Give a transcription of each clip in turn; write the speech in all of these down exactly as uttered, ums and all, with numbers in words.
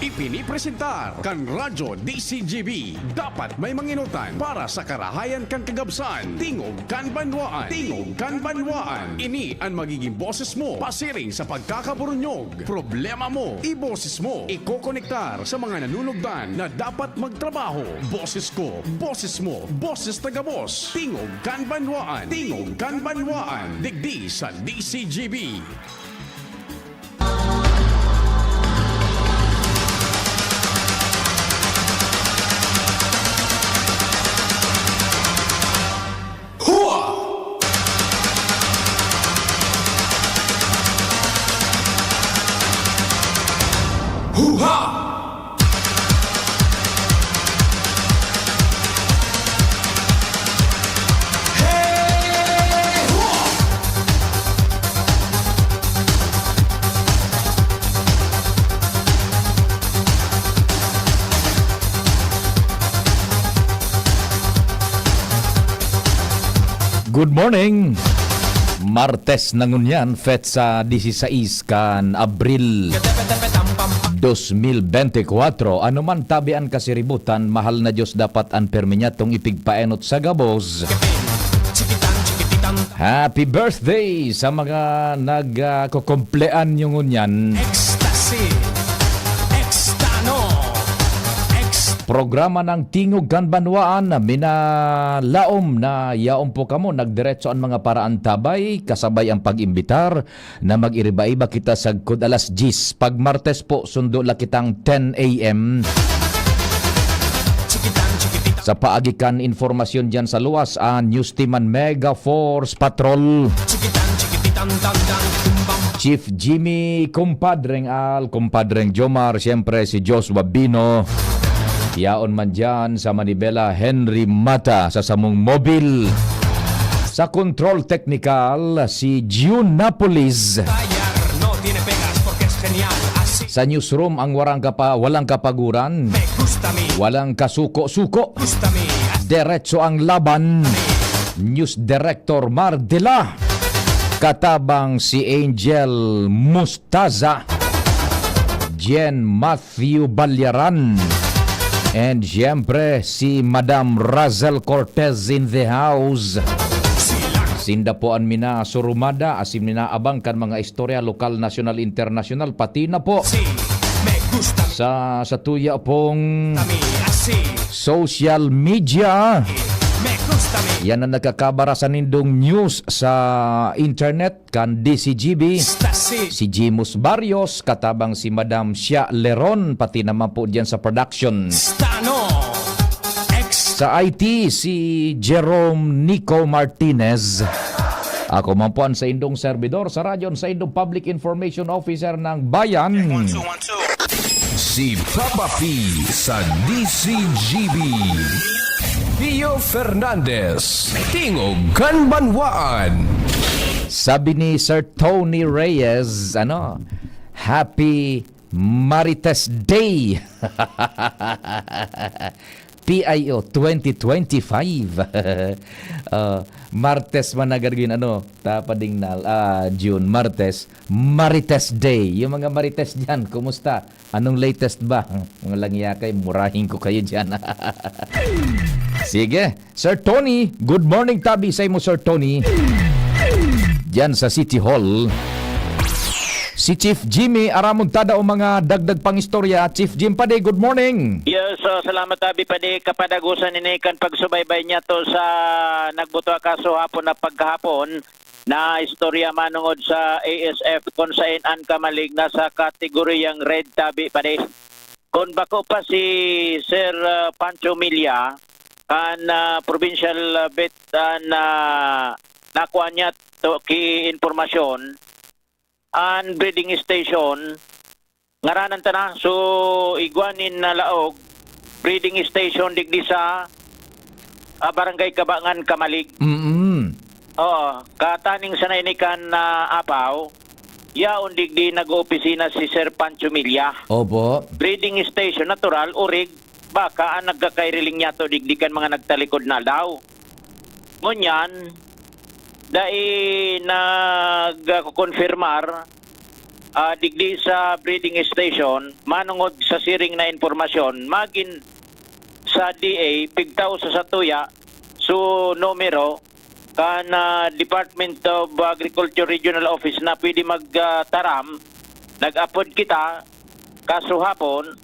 Ipinipresentar kan Radyo D C G B. Dapat may mangenotan para sa karahayan kan kagabsan. Tingog kan Banwaan. Tingog kan Banwaan. Ini an magiging boses mo pasiring sa pagkakaburunyog. Problema mo, iboses mo. Ikokonektar sa mga nanunugdan na dapat magtrabaho. Boses ko, boses mo, boses taga-boss. Tingog kan Banwaan. Tingog kan Banwaan. Digdi sa D C G B. Hua! Huha! Good morning! Martes na ngunyan, petsa disisais kan Abril dos mil bente kwatro. Ano man tabi an kasiributan, mahal na Diyos dapat an permi niyatong ipigpaenot sa gabos. Happy birthday sa mga nag, ah, kukumpleanyo ngunyan. Ecstasy. Extano. Ex- Programa ng Tingog kan Banwaan na minalaom na yaon po kamo nagdiretso an mga paraantabay, kasabay ang pag-imbitar na mag-iriba-iba kita sagkod alas diyes. Pag Martes po, sundo la kitang ten A M. Sa paagi kan informasyon diyan sa luwas, ang News Team an Mega Force Patrol. Chief Jimmy, kumpadreng Al, kumpadreng Jomar, siyempre si Joshua Bino. Yaon man diyan sa manibela, Henry Mata sa samong mobil. Sa control technical, si June Napolis. Tayar, no tiene pegas porque es genial. Así Sa newsroom, ang warang kapa-, walang kapaguran, me gusta mi, walang kasuko-suko. Gusta mi. Diretso ang laban. News Director Mar Dela. Katabang si Angel Mustaza. Jen Matthew Balyaran. And siyempre, si Madam Razel Cortez in the house. Sinda po an minasurumada, asin minaabang kan mga istorya lokal, nasyonal, internasyonal, pati na po sa, sa tuya pong social media. Yan ang nakakabara sa nindong news sa internet. Kan D C G B, si Jimus Barrios, katabang si Madam Shia Leron, pati naman po diyan sa production. Sa I T, si Jerome Nico Martinez. Ako man po ang saindong servidor sa radyo, ang saindong Public Information Officer ng Bayan. Si Papa P sa D C G B. Pio Fernandez, Tingog kan Banwaan. Sabi ni Sir Tony Reyes, ano, "Happy Marites Day." P I O twenty twenty-five. Ah, Martes man na gagawin, ano, tapading na, ah, June, Martes, Marites Day. Yung mga Marites diyan, kumusta? Anong latest ba? Mga langyakay, murahin ko kayo diyan. Sige, Sir Tony, good morning tabi sa imo, Sir Tony. Diyan sa City Hall. Si Chief Jimmy, aramon tada o mga dagdag pang istorya. Chief Jim Padi, good morning. Yes, so salamat tabi Padi, kapadagusan ini kan pagsubaybay niya to sa nagbuto kaso hapon na pagkahapon na istorya manungod sa A S F kung sain an kamalig na sa kategoryang red tabi Padi. Kung bako pa si Sir, ah, Pancho Milla, kan, ah, provincial, ah, vet, an, ah, nakuha niya to, ki impormasyon, an breeding station, ngaranan ta na, so, igwa nin, ah, laog, breeding station digdi sa, ah, Barangay Kabangan, Camalig. Mm. Oo, kataning sana ini kan, ah, Apaw, yaon digdi nag-oopisina si Sir Pancho Milla. Opo. Breeding station, natural, orig, baka ang nagkakairiling niya to digdi kan mga nagtalikod na aldaw. Ngunyan, dai nagkukonfirmar ah, digdi sa breeding station, manongod sa siring na impormasyon, magin sa D A, pigtaw sa satuya, su numero, kan, ah, Department of Agriculture Regional Office na pwede magtaram, nag-apod kita, kaso hapon,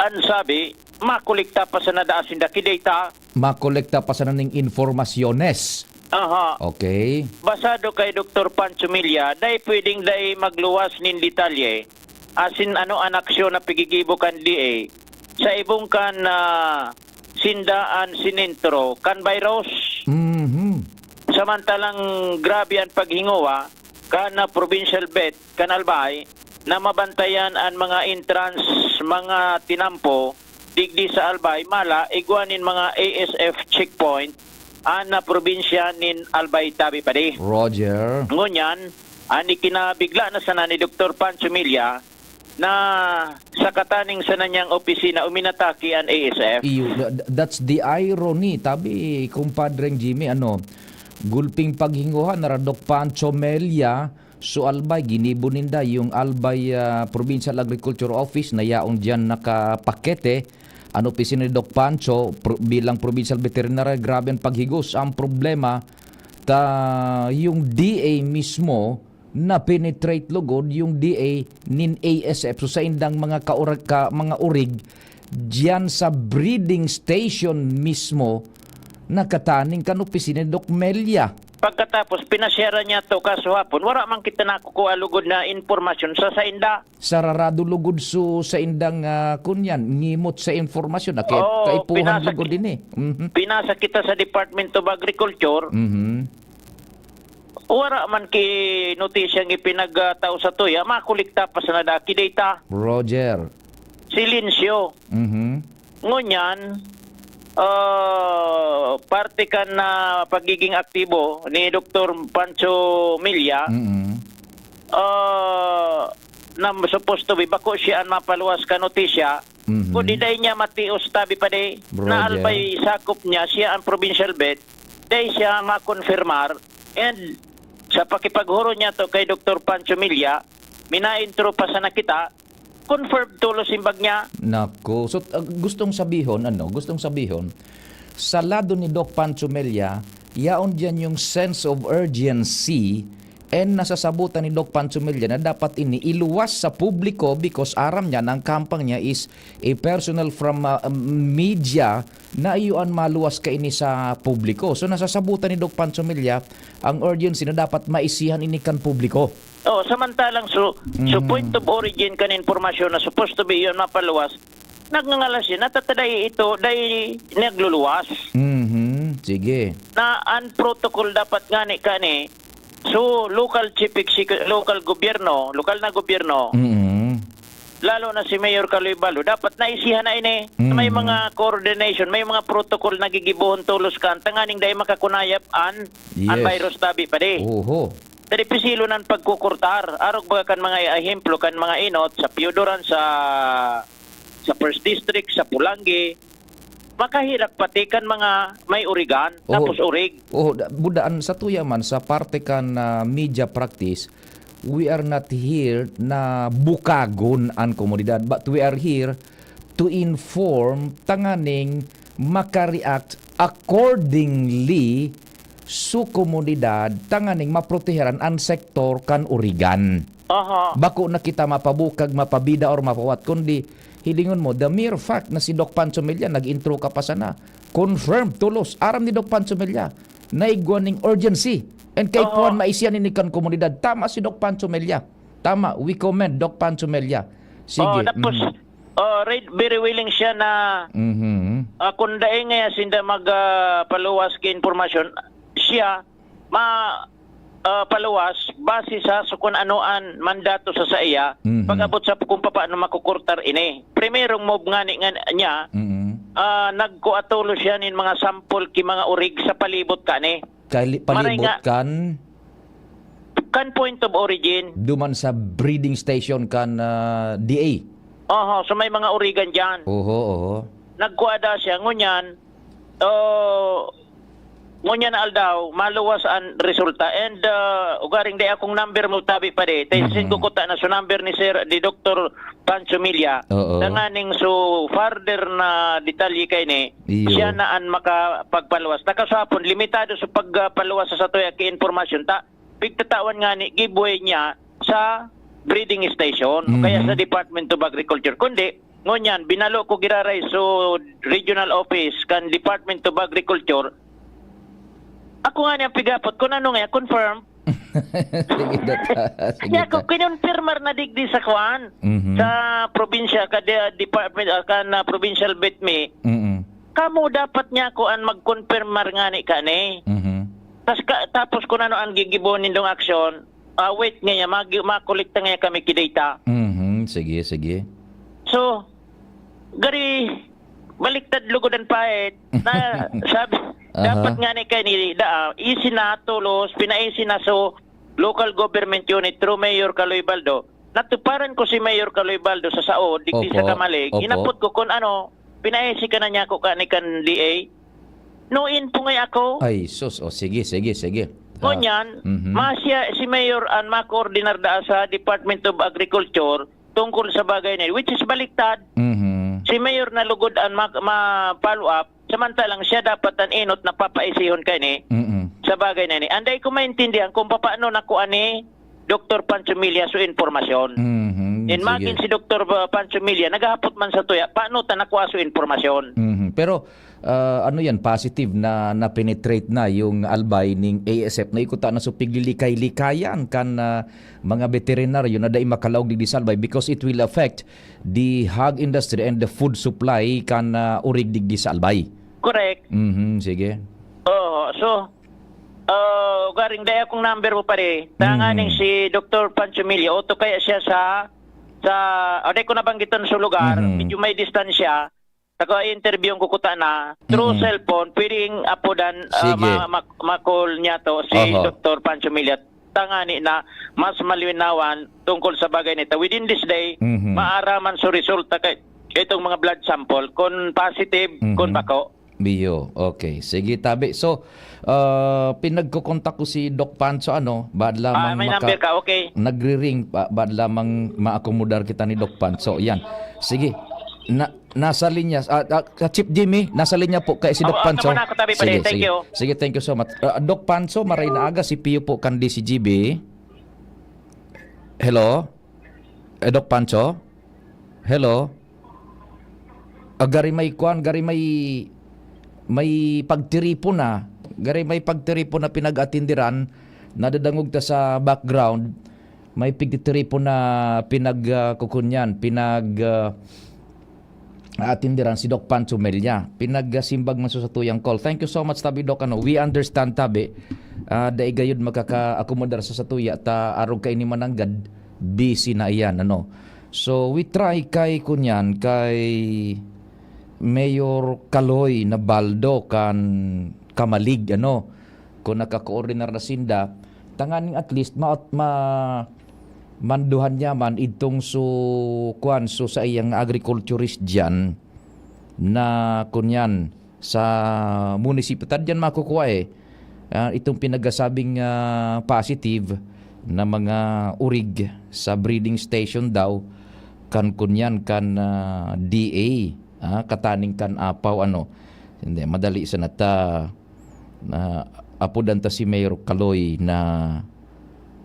an sabi, makolekta pa sana da asin daki data. Makolekta pa sana ning informasyones. Aha. Okay. Basado kay Doktor Pancho Milla, dai pwedeng dai magluwas nin detalye, asin ano an aksyon na pigigibo kan D A sa ibong kan, ah, sinda an sinentro kan virus. Mhm. Samantalang grabe an paghingowa kan, ah, provincial vet kan Albay na mabantayan an mga entrance, mga tinampo digdi sa Albay, mala, igwa nin mga A S F checkpoint an, ah, probinsya nin Albay tabi pa di. Roger. Ngunyan, an ikinabigla na sana ni Doktor Pancho Milla na sa kataning sana niyang opisina uminatake an A S F. Iyo, tha-, tha-, that's the irony. Tabi, kumpadreng Jimmy, ano, gulping paghingohan na Radok Pancho Mella, so Albay, ginibo ninda yung Albay, ah, Provincial Agriculture Office na yaon diyan nakapakete. An opisina ni Doc Pancho, pro-, bilang provincial veterinary, grabe ang paghigos. Ang problema, ta, yung D A mismo, na-penetrate lugod yung D A nin A S F. So, sa indang mga kaurag-, ka-, mga urig, diyan sa breeding station mismo, nakataning kan opisina ni Doc Melia. Pagkatapos, pinasyaran niya to, kaso hapon, wala man kita nakukuha lugod na impormasyon sa sainda. Sararado lugod so saindang, ah, kunyan, ngimot sa impormasyon. Aki-, Oo, kaipuhan pinasa-, lugod ini. Mhm. Pinasa kita sa Department of Agriculture. Mhm. Wara man ki notisyang ipinagtao sa tuya, makolekta pa sana daki data. Roger. Silensyo. Mhm. Ngunyan, ah, parte kan, ah, pagiging aktibo ni Doktor Pancho Milla, Mm. ah, na supposed to be, bako siya an mapaluwas ka notisya, Mhm. kundi dai niya matios tabi pa di, Roger. Na albay sakop niya, siya ang provincial vet, dai siya makonfirmar, and sa pakipaghuro niya to kay Doktor Pancho Milla, minaintro pa sana kita, confirmed tolos simbag niya. Nako. So, ah, gustong sabihon, ano, gustong sabihon, sa lado ni Doc Pancho Mella, yaon diyan yung sense of urgency and nasasabutan ni Doc Pancho Mella na dapat ini iluwas sa publiko because aram niya na ang kampang niya is a personal from, ah, media na iyo an maluwas kaini sa publiko. So, nasasabutan ni Doc Pancho Mella ang urgency na dapat maisihan ini kan publiko. Oh, samantalang so, so Mhm. point of origin kan impormasyon na supposed to be iyon mapaluwas, nagngangalas siya, natatadai ito, dai nagluluwas. Mhm. Sige. Na ang protocol dapat ngani kani, so local chief execu-, local gobyerno, lokal na gobyerno, Mhm. lalo na si Mayor Kaloy Balo, dapat naisihan na ini. May Mhm. mga coordination, may mga protocol na gigibohon tolos kan, tanganing dai makakunayap an, an Yes. virus tabi pa di. Oho. Dadi pisilon an pagkukurtar. Arog baga kan mga ehemplo kan mga inot sa Piodoran, sa, sa First District, sa Pulangi, makahirak pati kan mga may urigan, Oo. Tapos urig. Oo, da-, budaan sa tuya man, sa parte kan, ah, media practice, we are not here na bukagon an komunidad, but we are here to inform tanganing maka-react accordingly su komunidad tanganing maproteheran an sektor kan urigan. Aha. Bako na kita mapabukag, mapabida, or mapawat, kundi hilingon mo, the mere fact na si Doc Pancho Mella nag-intro ka pa sana, confirmed, tolos, aram ni Doc Pancho Mella, na igwa ning urgency. And kay Aha. Puan maisiyan ini kan komunidad. Tama si Doc Pancho Mella. Tama, we commend Doc Pancho Mella. Sige. Oh, tapos, Mm. oh, re-, very willing siya na, Mhm. ah, kung dai nga sinda mag, ah, paluwas ki impormasyon, siya, ma-, ah, paluwas base sa, sa kung ano an mandato sa saiya, Mhm. pag-abot sa kung papaano makukurtar ini. Primerong move ngani nga niya, Mhm. ah, nagkuha tolos siya nin mga sample ki mga urig sa palibot kani. Kali-, Maray palibot nga. Kan? Kan point of origin. Duman sa breeding station kan, ah, D A. Oho, so may mga urigan diyan. Oho, oho. Nagkuha daw siya. Ngunyan, oh, ngunyan na aldaw, maluwas an resulta. And, ah, ugaring di akong number mo tabi pa di. Tay, mm-mm, send ko kuta na so number ni Sir, ni Doktor Pancho Milla. Oo. Tanganing so further na detalye kay ni, iyo, siya na an makapagpaluwas. Nakasapon, limitado sa pagpaluwas sa satuya ki impormasyon. Ta, pigtatawan nga ni giveaway niya sa breeding station o kaya sa, mhm, Department of Agriculture. Kundi, ngunyan, binalo ko giraray so regional office kan Department of Agriculture. Ako nga niyang pigapot kung ano nga, confirm. Sige, Dok. Sige, kaya ko Dok, kinonfirmar na digdi sa kwan, mhm, sa probinsya, ka de-, department, ah, kan, ah, provincial vet me. Mm-mm. Kamo dapat niya ko an mag-confirmar nga ni kani. Mhm. Tas ka, tapos kung ano ang gigibo nindong aksyon, ah, wait nga niya, mag-, makolekta nga kami ki data. Mhm. Sige, sige. So, gari, baliktad lugod ang pait. Na, sabi, aha, dapat nga ni kay ni Daa, isin na tolos, pinaisin na so local government unit through Mayor Kaloy Baldo. Natuparan ko si Mayor Kaloy Baldo sa Saod, digdi sa, opo, Camalig. Opo. Inapot ko kung ano, pinaisi ka na niya ko kani kan D A. No info ngay ako. Ay, sus. O, sige, sige, sige. Ah, ngunyan, mhm, masya si Mayor an makoordinar daa sa Department of Agriculture tungkol sa bagay na yun, which is baliktad. Mhm. Si Mayor na lugod an mag-, ma-follow up, samantalang siya dapat an enot na papaisihon kani, mm-mm, sa bagay na ni. Anday ko maintindihan kung papaano nakuha ni Doktor Pancho Milla so impormasyon. Mhm, sige. Magin si Doktor Ba-, Pancho Milla, naghahapot man sa tuya, paano ta nakuha so impormasyon? Mhm. Pero, ah, ano yan, positive na na-penetrate na yung albay ning A S F na ikuta na so piglilikay-likayan kan, ah, mga veterinaryo na dai makalaog digdi sa albay because it will affect the hog industry and the food supply kan, ah, urig digdi sa albay. Correct. Mhm, sige. Oo, so, ah, ugaring dai akong number mo, pare. Tanganing, mhm, si Doktor Pancho Milla, o to kaya siya sa, sa, o, dai ko nabanggitan sa lugar, mhm, medyo may distansya. Taga-interview ko kuta na, through, mm-mm, cellphone, pwedeng apodan, ah, sige, ma-, ma-, ma-call niya to, si, oho, Doktor Pancho Milla. Tangani na mas malinawan tungkol sa bagay nito. Within this day, mhm, maaraman so resulta kay itong mga blood sample, kung positive, mhm, kung bako. Biyo. Okay. Sige, tabi. So, ah, pinagkokontak ko si Doc Pancho, ano, baad, ah, lamang may maka-, number ka, okay, nagri-ring, ba-, baad lamang maakomodar kita ni Doc Pancho. Yan. Sige. Na, nasa linya, ah, ah, Chief Jimmy, nasa linya po kay si Doc Pancho. Ako, ako muna, katabi pa din. Sige, thank you. Sige, thank you so much. Ah, Doc Pancho, maray na aga, si Pio po kan D C G B. Hello? Eh, Doc Pancho? Hello? Ah, gari may kwan, gari may, may pagtiripon na. Gari may pagtiripon na pinag-atindiran. Nadadangog ta sa background. May pigtitiripon na pinag, ah, kukunyan, pinag, ah, atindiran si Doc Pancho Mella. Pinagsimbag man sa satuyang call. Thank you so much, tabi, Doc. Ano, we understand, tabi. Ah, dai gayud makaka-akomodar sa satuya ta arog kaini mananggad, busy na iyan, ano. So, we try kay, kunyan, kay Mayor Kaloy Nabaldo kan Camalig, ano, kung nakakoordinar na sinda, tanganing at least ma-, ma-, manduhan niya man idtong su-, kuwan, su saiyang agriculturist diyan na kunyan sa munisipyo. Tad diyan makukuha, eh, ah, itong pinagasabing, ah, positive na mga urig sa breeding station daw kan kunyan kan, ah, D A, ah, kataning kan Apaw, ano. Hindi, madali sana ta na apodan ta si Mayor Kaloy na,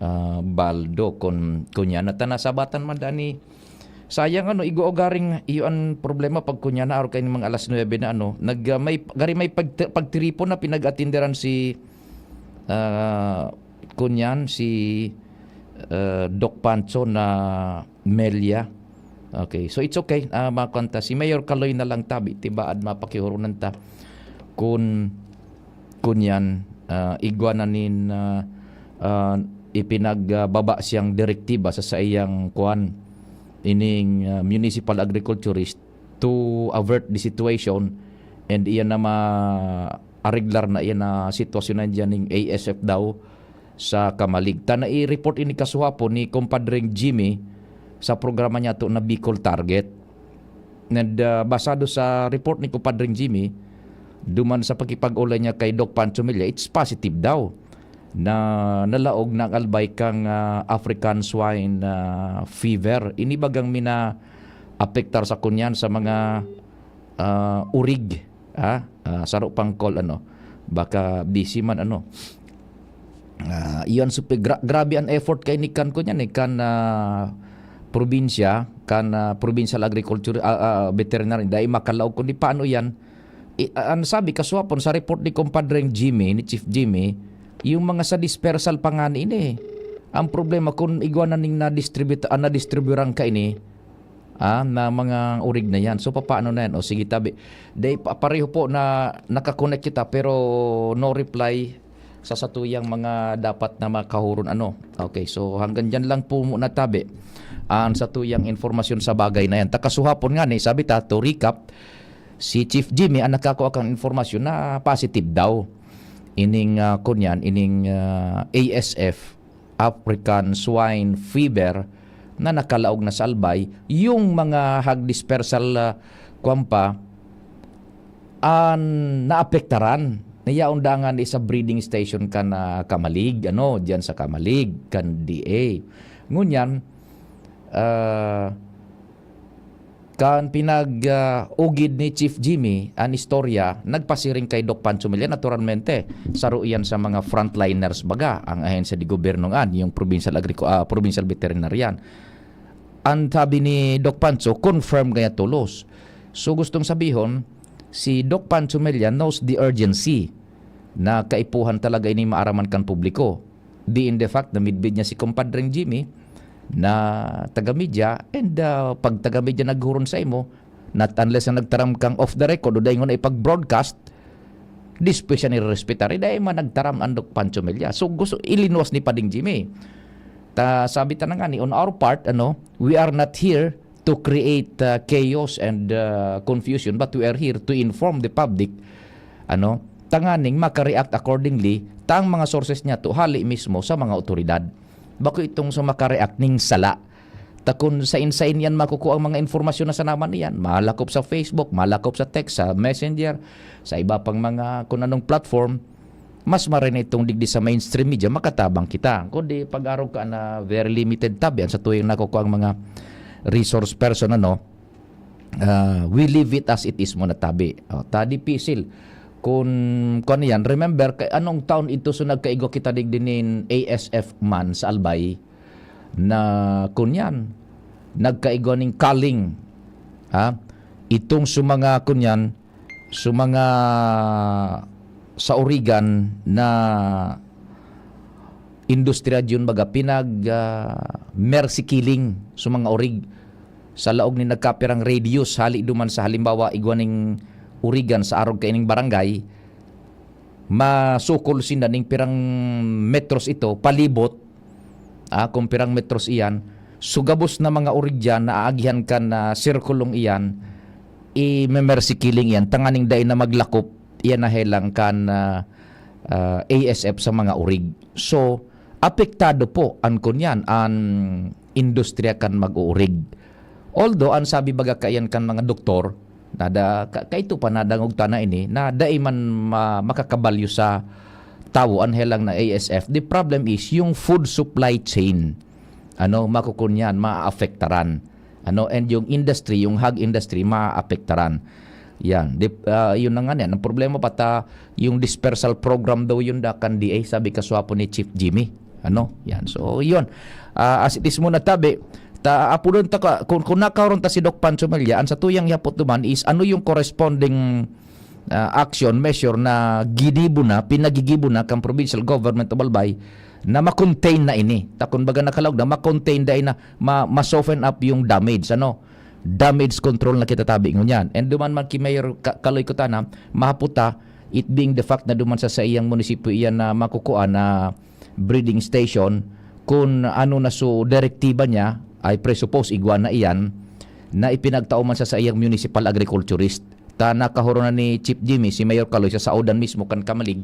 ah, Baldo kun, kunya na ta nasabatan man dani. Sayang, ano, igwa o garing iyo an problema pag kunya na araw kaini mga alas nuebe na, ano, nag, ah, may, gari may pagti-, pagtiripon na pinag-atinderan si, ah, kunyan si, ah, Doc Pancho na Melia. Okay. So, it's okay. Ah, makuan ta. Si Mayor Kaloy na lang tabi. Tibaad mapakihurunan ta. Kun, kun yan, ah, igwa na nin, ah, ah, ipinagbaba siyang direktiba sa saiyang kuan, ining, ah, municipal agriculturist to avert the situation and iyan na ma-, areglar na iyan na sitwasyon na diyan ning A S F daw sa Camalig. Ta nai-report ini kasuhapon ni Compadre Jimmy sa programa niya to na Bicol Target. And, ah, basado sa report ni Compadre Jimmy, duman sa pakipag-olay niya kay Doc Pancho Mella, it's positive daw na nalaog na ang Albay kan, ah, African swine, ah, fever. Ini bagang minaapektar sa kunyan sa mga, ah, urig, ah, ah, saro pang call, ano, baka busy man, ano. Ah, iyan, so, gra-, grabe ang effort kay ni kan kunyan, eh, kan, ah, probinsya, kan, ah, provincial agriculture, ah, ah, veterinary, dai makalaog kundi paano yan. I-, a-, ang sabi, kaswapon sa report ni Compadreng Jimmy, ni Chief Jimmy, yung mga sa dispersal pa nga ni ini. Ang problema, kung igwa na ning na-distribute, ah, na-distriburan ka ini, ah, na mga urig na yan. So, papaano na yan? O, sige, tabi. Dai, pa-, pareho po na nakakonek kita, pero no reply sa satuyang mga dapat na makahuron, ano. Okay, so hanggang dyan lang po muna, tabi, ang satuyang informasyon sa bagay na yan. Takasuhapon nga ni, sabi ta, to recap, si Chief Jimmy ang nakakua kang informasyon na positive daw ining, ah, kunyan, ining, ah, A S F, African Swine Fever, na nakalaog na sa Albay. Yung mga hag dispersal, ah, kwan pa, an naapektaran. Nayaon dangan sa breeding station kan, ah, Camalig, ano, diyan sa Camalig, kan D A. Ngunyan, ah, kan pinag, ah, ugid ni Chief Jimmy an istorya, nagpasiring kay Doc Pancho Mella, naturalmente, saro iyan sa mga frontliners baga, ang ahensya de gobyerno ngan, yung provincial agricu-, ah, provincial veterinarian. Ang sabi ni Doc Pancho, confirm kaya tolos. So, gustong sabihon, si Doc Pancho Mella knows the urgency na kaipuhan talaga ini maaraman kan publiko. Di in the fact na midbid niya si Compadreng Jimmy na taga-media, and, ah, pag taga-media naghuron sa imo, not unless na nagtaram kang off the record o dai ngona ipag-broadcast, di siya nirerespetar. Eh, dai man nagtaram ang Doc Pancho Mella. So, gusto ilinuwas ni Pading Jimmy. Ta, sabi ta na nga ni, on our part, ano, we are not here to create, uh, chaos and, uh, confusion, but we are here to inform the public, ano, tanganing maka-react accordingly ta ang mga sources niya to hali mismo sa mga otoridad. Bako itong sa maka-react ning sala. Ta kun sain-sain yan makukuha ang mga informasyon na sa naman niyan, malakop sa Facebook, malakop sa text, sa Messenger, sa iba pang mga kun anong platform, mas maray na itong digdi sa mainstream media, makatabang kita. Kundi pag-arog ka na very limited tabi, an satuyang nakukuha ang mga resource person, ano, ah, we leave it as it is muna tabi. O, ta dipisil. Kun, kun ano yan, remember, kay anong taon ito so nagkaigwa kita digdi nin A S F man sa Albay na kun yan, nagkaigwa ning culling, ha? Itong so mga kun yan, so mga sa origan na industriya diyon, baga, pinag, ah, mercy killing sa mga orig. Sa laog ni nagkapirang radius, hali duman sa halimbawa, igwa ning origan sa arog kaining barangay, masukol sinda ning pirang metros ito, palibot, ah, kung pirang metros iyan, so gabos na mga orig diyan na aagihan kan, ah, sirkulong iyan, i-mercy killing iyan, tanganing dai na maglakop iyan na helang kan, ah, ah, A S F sa mga orig. So, apektado po an kunyan, an industriya kan mag-uurig. Although, an sabi baga kaiyan kan mga doktor, nada, ka-, kaito pa nadangog ta na ini, na dai man ma-, makakabalyo sa tawo an helang na A S F. The problem is yung food supply chain. Ano, makukunyan, maaapektaran. Ano, and yung industry, yung hog industry, maaapektaran. Yan. Di, ah, yun na nga yan. Ang problema pa ta, yung dispersal program daw yun da kan D A, sabi kaswapo ni Chief Jimmy. Ano? Yan. So, yun. Ah, as it is muna tabi, ta, apudon ta ka, kung, kung nakaroon ta si Doc Pancho Mella, ang sa tuyang yapot duman is ano yung corresponding, ah, action, measure na gidibo na, pinagigibo na kang provincial government of Albay na ma-contain na ini. Ta, kung baga nakalaog na, ma-contain da na, ma-, ma-soften up yung damage. Ano? Damage control na kita tabi ngunyan. And duman man ki Mayor Ka-, Kaloy Cotana, mahaputa, it being the fact na duman sa saiyang munisipyo iyan na makukuha na breeding station, kun ano na so direktiba niya, I presuppose igwa na iyan, na ipinagtao man sa saiyang municipal agriculturist. Ta nakahuro na ni Chief Jimmy, si Mayor Kaloy, sa saodan mismo kan Camalig,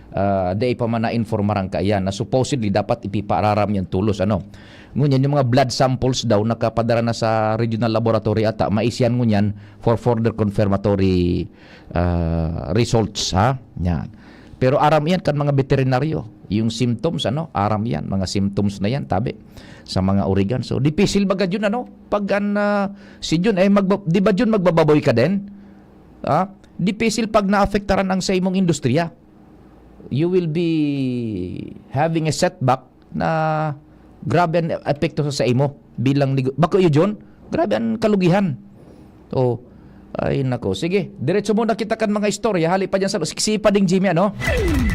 Ah, dai pa man na-informarang kaiyan na supposedly dapat ipipararam yan tolos, ano. Ngunyan, yung mga blood samples daw nakapadara na sa regional laboratory ata, maisiyan ngunyan for further confirmatory, ah, results, ha? Yan. Pero aram yan kan mga veterinaryo, yung symptoms, ano, aram yan, mga symptoms na yan, tabi, sa mga origan. So, dipisil baga yun, ano? Pag an, ah, si Jun, eh, magba-, di ba, Jun, magbababoy ka din? Ah, dipisil pag naapektaran ang sa imong industriya. You will be having a setback na grabe ang epekto sa, sa imo bilang nego-, bako iyo, Jun? Grabe ang kalugihan. Oh, ay nako. Sige, diretso muna kita kan mga istorya. Hali pa dyan sa, si, si Pading Jimmy, ano?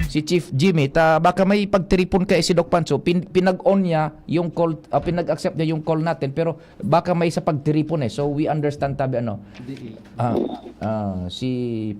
Si Chief Jimmy, ta, baka may pagtiripon kay si Doc Pancho, pin-, pinag-on niya yung call, ah, pinag-accept niya yung call natin, pero baka may sa pagtiripon eh. So, we understand, tabi, ano? Hindi, eh. Ah, ah, si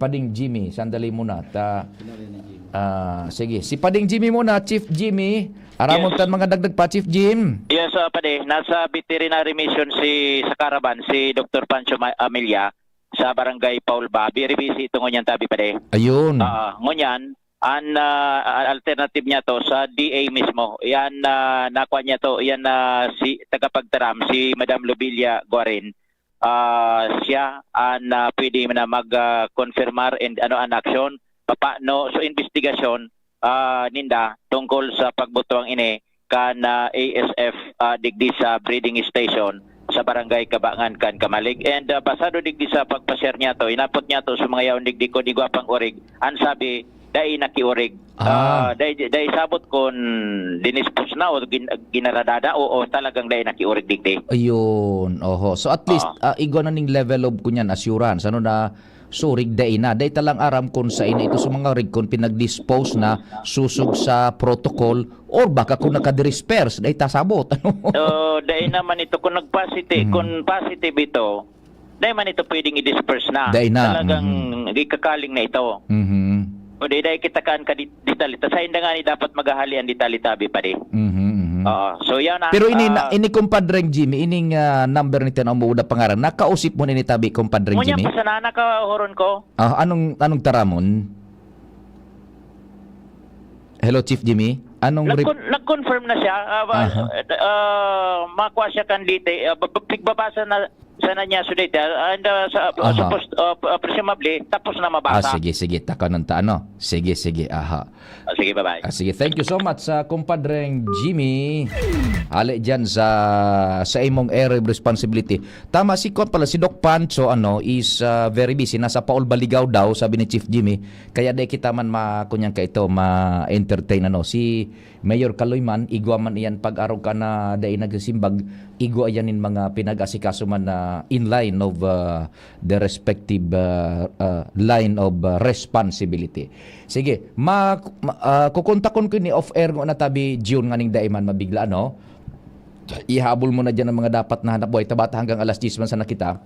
Pading Jimmy, sandali muna. Ta, Pinali ni Jimmy. Ah, sige. Si Pading Jimmy muna, Chief Jimmy. Aramon Yes. tan mga dagdag pa, Chief Jim. Yes, ah, padi. Nasa veterinary mission si, sa Caravan, si Doktor Pancho Ma-, Amelia sa Barangay Paulba. Very busy ito ngunyan, tabi, padi. Ayun. Ah, ngunyan, an, ah, alternative niya to sa D A mismo. Yan, ah, nakuha niya to. Yan, ah, si tagapagtaram, si Madam Lobelia Guarin. Ah, siya an, ah, pwede na mag, ah, confirmar and ano an aksyon, papaano. So, investigasyon, ah, ninda tungkol sa pagbutwang ini kan, ah, A S F, ah, digdi sa breeding station sa Barangay Kabangan kan Camalig. And, ah, basado digdi sa pagpa-share niya to, inapot niya to sa mga yaon digdi kun igwa pang orig. Ang sabi, dai nakiurig. Ah. Ah, dai, dai sabot kun dinispos na o gin-, ginaradada o, o talagang dai nakiurig digdi. Ayun, oho. So at least, Ah. ah, igwa na ning level of kunyan assurance, ano na, so, rig dai na. Dai ta lang aram kun sain na ito sa mga rig kun pinag-dispose na susog sa protocol or baka kun nakadirispers, dai ta sabot. Ano? So, dai naman ito. Kung nagpositi-, Mhm. kung positive ito, dai man ito pwedeng i-disperse na. Dai na, Talagang mhm. ikakaling na ito. Mhm. O di, dai kita kaan ka di-, detalye. Ta sainda nga ni dapat maghahali ang detalye, tabi, padi. Mhm, mhm. Oo. So, yan na. Pero ini na, Ah. ini, Kumpadreng Jimmy, ining, ah, number ni Tinaw Muda Pangaran, nakausip mo na ini, tabi, Kumpadreng Ngunyan Jimmy? pa sana nakahuron ko. Ah, anong, anong taramon? Hello, Chief Jimmy? Anong rep- Nagkon-, nag-confirm na siya. Ah, ba-, Aha. ah, makuha siya kan dite. Ah, ba-, ba-, pigbabasa na sana niya so dite. Ah, and, ah, sa, ah, Aha. supposed, ah, p-, ah, presumably, tapos na mabasa. Ah, sige, sige. Takanon ta, ano? Sige, sige. Aha. Ah, sige, bye-bye. Ah, sige, thank you so much sa kumpadreng Jimmy. Hali dyan sa, sa imong area of responsibility. Tama, si kwan pala, si Doc Pancho, ano, is, ah, very busy. Nasa Paul Baligao daw, sabi ni Chief Jimmy. Kaya di kita man ma-, kunyang kaito, ma-entertain, ano. Si Mayor Kaloy man, igwa man iyan pag-arog ka na dai nagsisimbag, igwa iyan nin mga pinag-asikaso man na in line of, ah, the respective, ah, ah, line of, ah, responsibility. Sige, ma-, ma-, ah, kukontakon ko ni off-air ngo na tabi, June, nganing dai man mabigla, no? Ihabol mo na dyan ang mga dapat na hanap buhay. Tabata hanggang alas diyes man sana kita.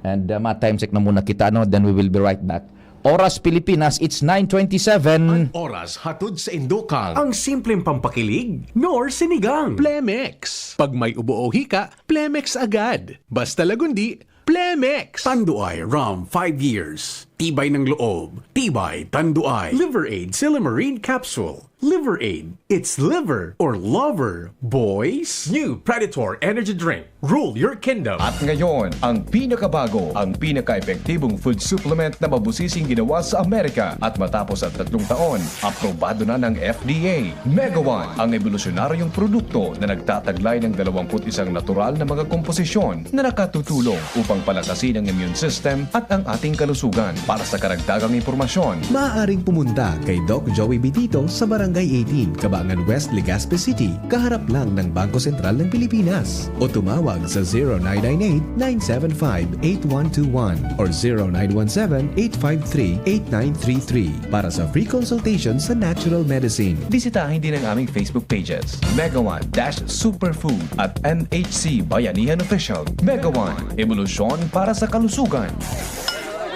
And, ah, ma-time check na muna kita, no? Then we will be right back. Oras Pilipinas, it's nine twenty-seven. An oras hatod sa Indokang. Ang simpleng pampakilig, nor sinigang. Plemex. Pag may ubo o hika, Plemex agad. Basta lagundi, Plemex. Tanduay Rum, five years. Tibay ng loob. Tibay, Tanduay. Liver Aid, Silymarin Capsule. Liver Aid. It's liver or lover, boys. New Predator Energy Drink. Rule your kingdom. At ngayon, ang pinakabago, ang pinaka-epektibong food supplement na mabusising ginawa sa Amerika. At matapos ang tatlong taon, aprobado na ng F D A. Mega One, ang ebolusyonaryong produkto na nagtataglay ng dalawampu't isang natural na mga komposisyon na nakatutulong upang palakasin ang immune system at ang ating kalusugan. Para sa karagdagang impormasyon, maaaring pumunta kay Doc Joey Bitito sa Barangay eighteen, Kabangan West, Legazpi City, kaharap lang ng Bangko Sentral ng Pilipinas. O tumawag sa zero nine nine eight, nine seven five, eight one two one or zero nine one seven, eight five three, eight nine three three para sa free consultation sa natural medicine. Bisitahin din ang aming Facebook pages, Mega One dash Superfood at M H C Bayanihan Official. Mega One, ebolusyon para sa kalusugan.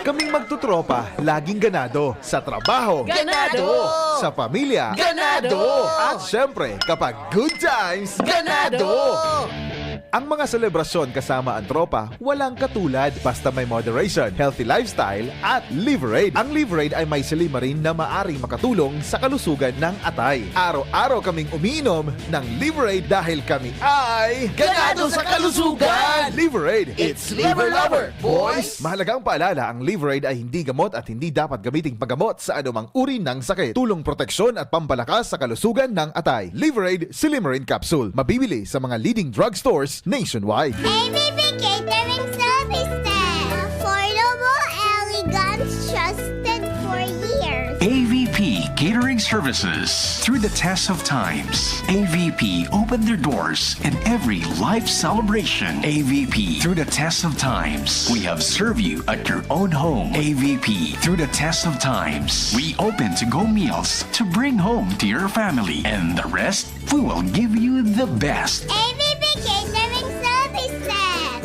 Kaming magtotropa, laging ganado. Sa trabaho. Ganado! Sa pamilya. Ganado! At syempre, kapag good times, Ganado! Ganado! Ang mga selebrasyon kasama ang tropa, walang katulad, basta may moderation, healthy lifestyle, at Liverade. Ang Liverade ay may silymarin na maaring makatulong sa kalusugan ng atay. Araw-araw kaming umiinom ng Liverade dahil kami ay ganado sa kalusugan! Liverade, it's Liver Lover, boys! Mahalagang paalala, ang Liverade ay hindi gamot at hindi dapat gamiting paggamot sa anumang uri ng sakit. Tulong proteksyon at pampalakas sa kalusugan ng atay. Liverade Silymarin Capsule. Mabibili sa mga leading drugstores nationwide. A V P Catering Services. Affordable, elegant, trusted for years. A V P Catering Services. Through the test of times, A V P opened their doors in every life celebration. A V P, through the test of times, we have served you at your own home. A V P, through the test of times, we open to-go meals to bring home to your family. And the rest, we will give you the best. A V P Catering Services.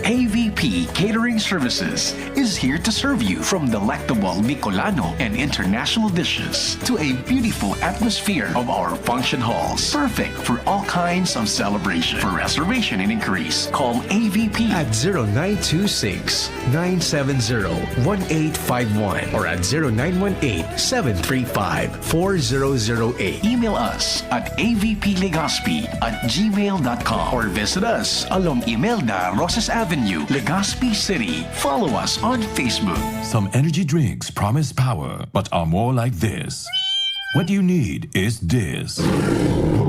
A V P Catering Services is here to serve you, from delectable Bicolano and international dishes to a beautiful atmosphere of our function halls, perfect for all kinds of celebration. For reservation and inquiries, call A V P at zero nine two six, nine seven zero, one eight five one or at zero nine one eight, seven three five, four zero zero eight. Email us at A V P Legazpi at gmail dot com or visit us along Imelda Rosas Avenue, Legazpi City. Follow us on Facebook. Some energy drinks promise power, but are more like this. What you need is this.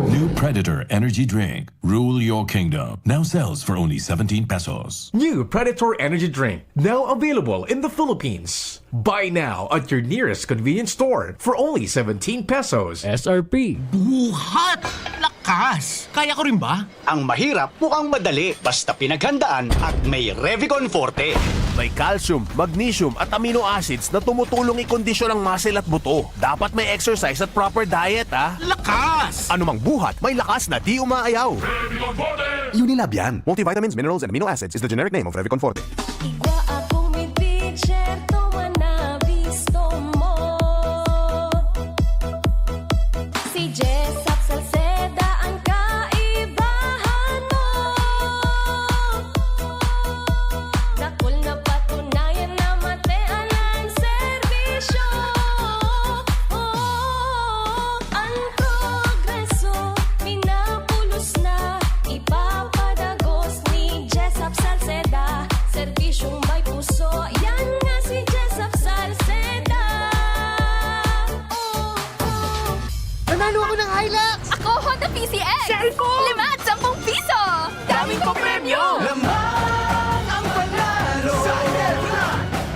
New Predator Energy Drink. Rule your kingdom. Now sells for only seventeen pesos. New Predator Energy Drink, now available in the Philippines. Buy now at your nearest convenience store for only seventeen pesos. S R P. Buhat! Lakas! Kaya ko rin ba? Ang mahirap mukhang madali, basta pinaghandaan at may Revicon Forte. May calcium, magnesium at amino acids na tumutulong ikondisyon ang muscle at buto. Dapat may exercise at proper diet, ah. Lakas! Anumang buhat, may lakas na di umaayaw. Unilab yan. Multivitamins, minerals, and amino acids is the generic name of Revicon Forte. Igwa akong may teacher, tuman na bisto mo. Si Jessop Salceda ang kaibahan mo. Dakul na patunayan na matean ang serbisyo. Oh, ang progreso, minapulos na, ipapadagos ni Jessop Salceda. Serbisyong may puso, yan nga si Jessop Salceda. Oh, oh. Nanalo ako ng Hilux! Ako, Honda P C X! Cellphone! Lima at sampung piso! Daming papremyo! Lamang ang panalo! Sa Ginebra!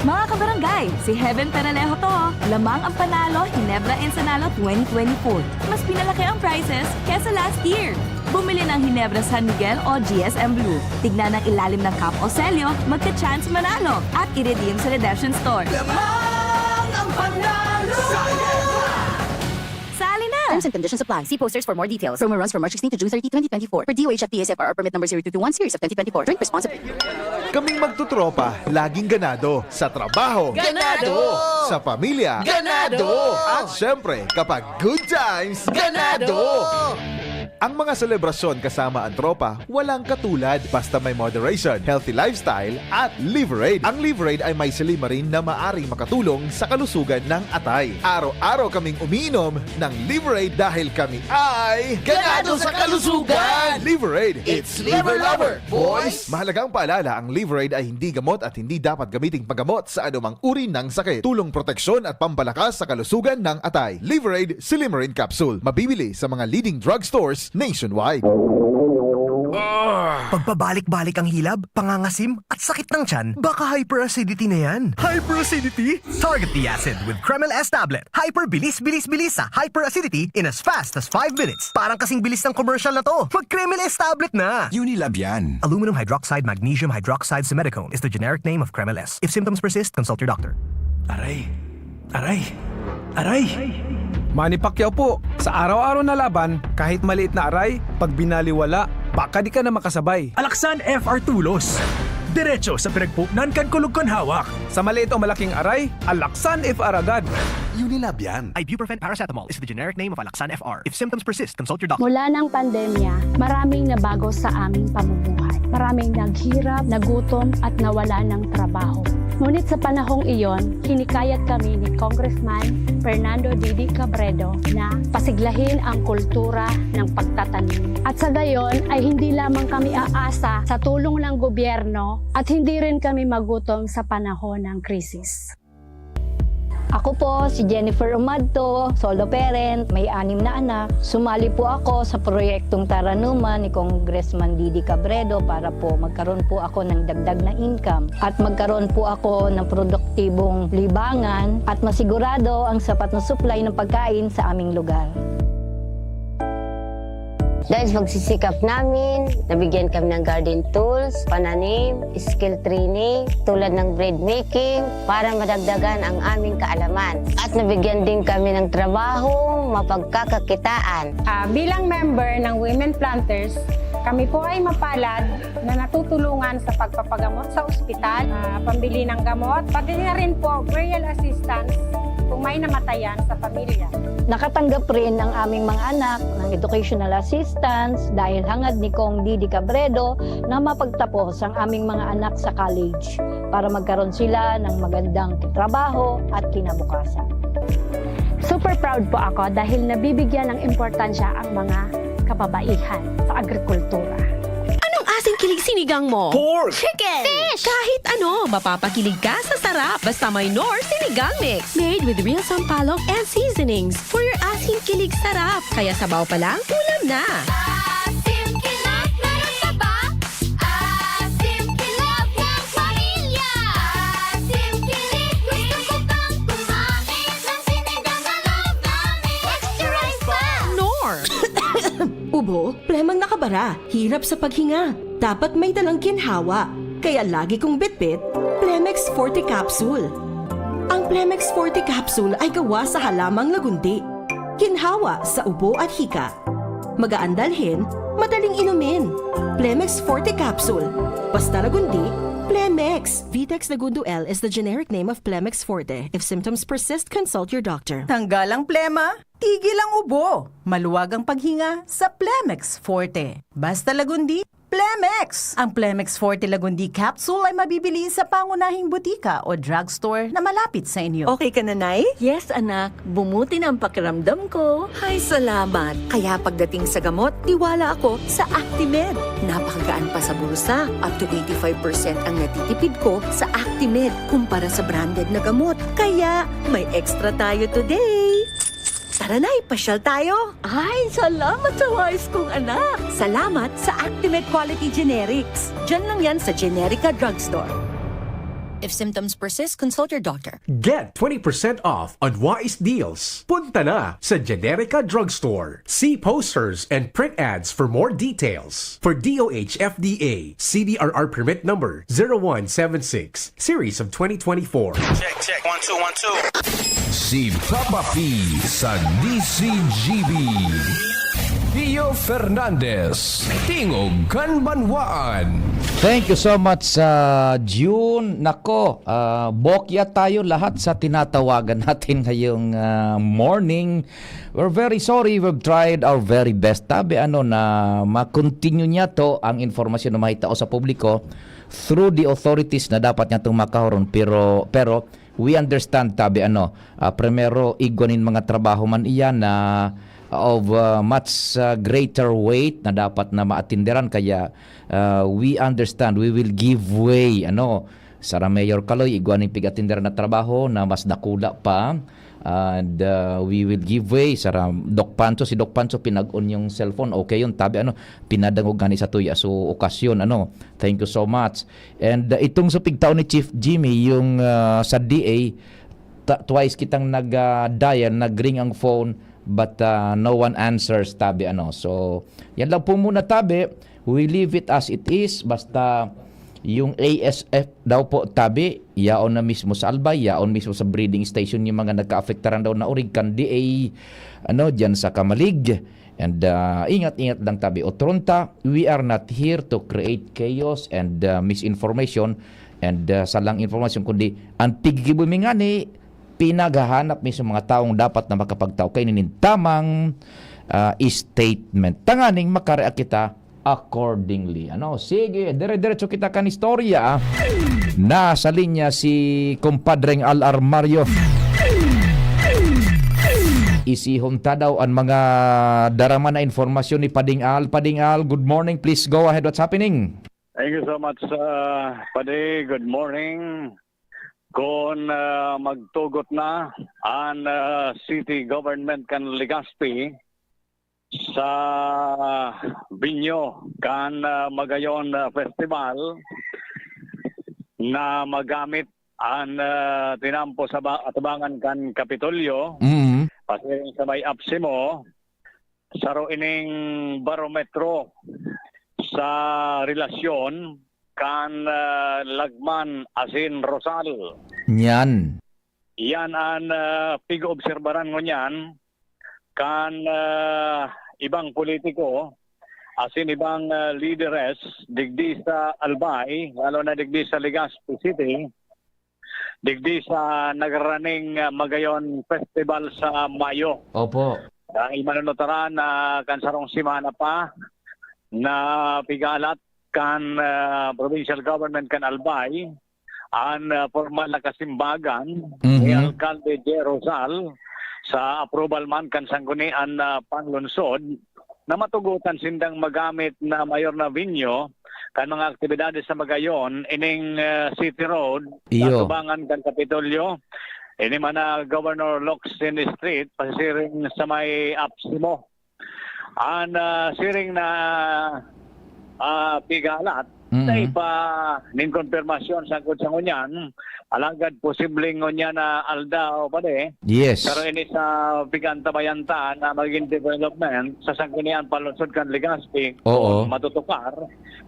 Mga kabarangay, si Heaven Peralejo to. Lamang ang panalo, Ginebra Ensanalo twenty twenty-four. Mas pinalaki ang prizes kesa last year. Bumili ng Ginebra San Miguel o G S M Blue. Tignan ang ilalim ng cap o selyo, magka-chance manalo at i-redeem sa Redemption Store. Lamang ang panalo! Sa Ginebra! Sali na! Terms and conditions apply. See posters for more details. Promo runs from March sixteen to June thirty, twenty twenty-four. Per D O H F T A S F R R permit number zero two two one series of twenty twenty-four. Drink responsibly. Kaming magtotropa, laging ganado. Sa trabaho, Ganado! Sa pamilya, Ganado! At syempre, kapag good times, Ganado! Ang mga selebrasyon kasama ang tropa, walang katulad, basta may moderation, healthy lifestyle, at Liverade. Ang Liverade ay may silymarin na maaring makatulong sa kalusugan ng atay. Araw-araw kaming umiinom ng Liverade dahil kami ay ganado sa kalusugan! Liverade, it's Liver Lover, boys! Mahalagang paalala, ang Liverade ay hindi gamot at hindi dapat gamiting paggamot sa anumang uri ng sakit. Tulong proteksyon at pampalakas sa kalusugan ng atay. Liverade Silymarin Capsule. Mabibili sa mga leading drugstores nationwide. Pagpabalik-balik ang hilab, pangangasim, at sakit ng tiyan, baka hyperacidity na yan. Hyperacidity? Target the acid with Kremil S tablet. Hyper bilis, bilis, bilis sa hyperacidity in as fast as five minutes. Parang kasing bilis ng commercial na to. Mag Kremil S tablet na! Unilab yan. Aluminum hydroxide magnesium hydroxide simethicone is the generic name of Kremil S. If symptoms persist, consult your doctor. Aray! Aray! Aray! Manny Pacquiao po. Sa araw-araw na laban, kahit maliit na aray, pag binaliwala, baka di ka na makasabay. Alaksan F R Tulos. Diretso sa pinagpuknan kan kulog kan hawak. Sa maliit o malaking aray, Alaksan F R agad. Unilab yan. Ibuprofen paracetamol is the generic name of Alaxan F R. If symptoms persist, consult your doctor. Mula ng pandemya, maraming nabago sa aming pamumuhay. Maraming naghirap, nagutom at nawala ng trabaho. Ngunit sa panahong iyon, hinikayat kami ni Congressman Fernando Didi Cabredo na pasiglahin ang kultura ng pagtatanim. At sa gayon ay hindi lamang kami aasa sa tulong ng gobyerno at hindi rin kami magutom sa panahon ng krisis. Ako po si Jennifer Umadto, solo parent, may anim na anak. Sumali po ako sa proyektong Taranuman ni Congressman Didi Cabredo para po magkaroon po ako ng dagdag na income at magkaroon po ako ng produktibong libangan at masigurado ang sapat na supply ng pagkain sa aming lugar. Dahil sa pagsisikap namin, nabigyan kami ng garden tools, pananim, skill training, tulad ng bread making, para madagdagan ang aming kaalaman. At nabigyan din kami ng trabaho, mapagkakakitaan. Ah, bilang member ng Women Planters, kami po ay mapalad na natutulungan sa pagpapagamot sa ospital, ah, pambili ng gamot, pati na rin po burial assistance kung may namatayan sa pamilya. Nakatanggap rin ang aming mga anak ng educational assistance dahil hangad ni Cong Didi Cabredo na mapagtapos ang aming mga anak sa college para magkaroon sila ng magandang trabaho at kinabukasan. Super proud po ako dahil nabibigyan ng importansya ang mga kababaihan sa agrikultura. Anong asin kilig sinigang mo? Pork! Chicken! Kahit ano, mapapakilig ka sa sarap. Basta may Knorr Sinigang Mix. Made with real sampalok and seasonings for your asin kilig sarap. Kaya sabaw pa lang, ulam na. Asim kilog na saba. Asim kilog ng pamilya. Asim kilog, gusto ko pang kumain ng sinigang na love namin. Extra rice pa! Knorr! Ubo, plemang nakabara, hirap sa paghinga. Dapat may dalang ginhawa. Kaya lagi kong bitbit, Plemex Forte Capsule. Ang Plemex Forte Capsule ay gawa sa halamang lagundi. Ginhawa sa ubo at hika. Magaan dalhin, madaling inumin. Plemex Forte Capsule. Basta lagundi, Plemex. Vitex Lagundo L is the generic name of Plemex Forte. If symptoms persist, consult your doctor. Tanggal ang plema, tigil ang ubo, maluwag ang paghinga sa Plemex Forte. Basta Lagundi, Plemex! Ang Plemex Forte Lagundi Capsule ay mabibili sa pangunahing butika o drugstore na malapit sa inyo. Okay ka na, Nay? Yes, anak. Bumuti na ang pakiramdam ko. Ay, salamat. Kaya pagdating sa gamot, tiwala ako sa Actimed. Napakagaan pa sa bulsa. Up to eighty-five percent ang natitipid ko sa Actimed kumpara sa branded na gamot. Kaya, may extra tayo today. Tara na, ipasyal tayo! Ay, salamat sa wais kong anak! Salamat sa Actimed Quality Generics. Diyan lang yan sa Generica Drugstore. If symptoms persist, consult your doctor. Get twenty percent off on Wise Deals. Punta na sa Generica Drugstore. See posters and print ads for more details. For D O H F D A, C D R R permit number zero one seven six, series of twenty twenty-four. Check, check. One, two, one, two. Si Papa P sa D C G B. Pio Fernandez, Tingog kan Banwaan. Thank you so much, uh, June. Nako, uh, bokya tayo lahat sa tinatawagan natin ngayong uh, morning. We're very sorry. We've tried our very best. Tabi ano na ma-continue niya to ang informasyon na mahitao sa publiko through the authorities na dapat niya itong makahuron. Pero, pero we understand, tabi ano, uh, primero, igwa nin mga trabaho man iyan na of uh, much uh, greater weight na dapat na maatinderan. Kaya uh, we understand, we will give way, ano, Sara Mayor Kaloy, igwa nin pig-atinderan na trabaho na mas dakula pa. And uh, we will give way, Sara Doc Pancho. Si Doc Pancho pinag-on yung cellphone. Okay yun, tabi ano, pinadangog gani sa tuya. So, okasyon, ano, thank you so much. And uh, itong sa pigtao ni Chief Jimmy, yung uh, sa D A, ta- twice kitang nag-dial, nag-ring ang phone, but uh, no one answers, tabi ano. So, yan lang po muna, tabi. We leave it as it is. Basta yung A S F daw po, tabi, yaon na mismo sa Albay, yaon mismo sa breeding station yung mga nagkaapektaran daw na orig kan D A, ano, dyan sa Camalig. And uh, ingat-ingat lang, tabi. Otronta, we are not here to create chaos and uh, misinformation and uh, salang informasyon, kundi ang piggibo mi ngani, pinaghahanap mismo mga taong dapat na makapagtao kaini nin tamang, ah, statement. Tanganing makareact kita accordingly. Ano? Sige, dire-diretso kita kan istorya. Nasa linya si Compadreng Al Armario. Isihon ta daw an mga darama na informasyon ni Pading Al. Pading Al, good morning. Please go ahead. What's happening? Thank you so much, uh, Padi. Good morning. Kun, uh, magtugot na an, uh, city government kan Legazpi sa binyo kan, uh, Magayon, uh, Festival na magamit an, uh, tinampo sa ba-, atubangan kan Kapitolyo, Mm. pasiring sa may APSEMO, saro ining barometro sa relasyon kan, ah, Lagman asin Rosal. Nyan. Iyan an, ah, pig-oobserbaran ngunyan kan, ah, ibang politiko asin ibang, ah, lideres digdi sa Albay, lalo na digdi sa Legazpi City, digdi sa nagraning, ah, Magayon Festival sa Mayo. Opo. Dahil manunutaran na kan sarong semana pa na pigalat kan, ah, provincial government kan Albay an, ah, formal na kasimbagan ni Mhm. Alcalde Jay Rosal sa approval man kan Sanggunian na Panlungsod na matugotan sindang magamit na mayor na venue kan mga aktibidades sa Magayon ining, ah, City Road, Iyo. sa tubangan kan Kapitolyo. Ini man na Governor Locsin Street, pasiring sa may APSEMO. An, ah, siring na, ah, pigalat, Mm. dai pa nin konpirmasyon sagkod sa ngunyan, alagad posibleng ngunyan na aldaw pa di. Yes. Pero ini sa pigantabayan ta na magiging development sa Sanggunian Panlungsod kan Legazpi, Oo. kung matutukar,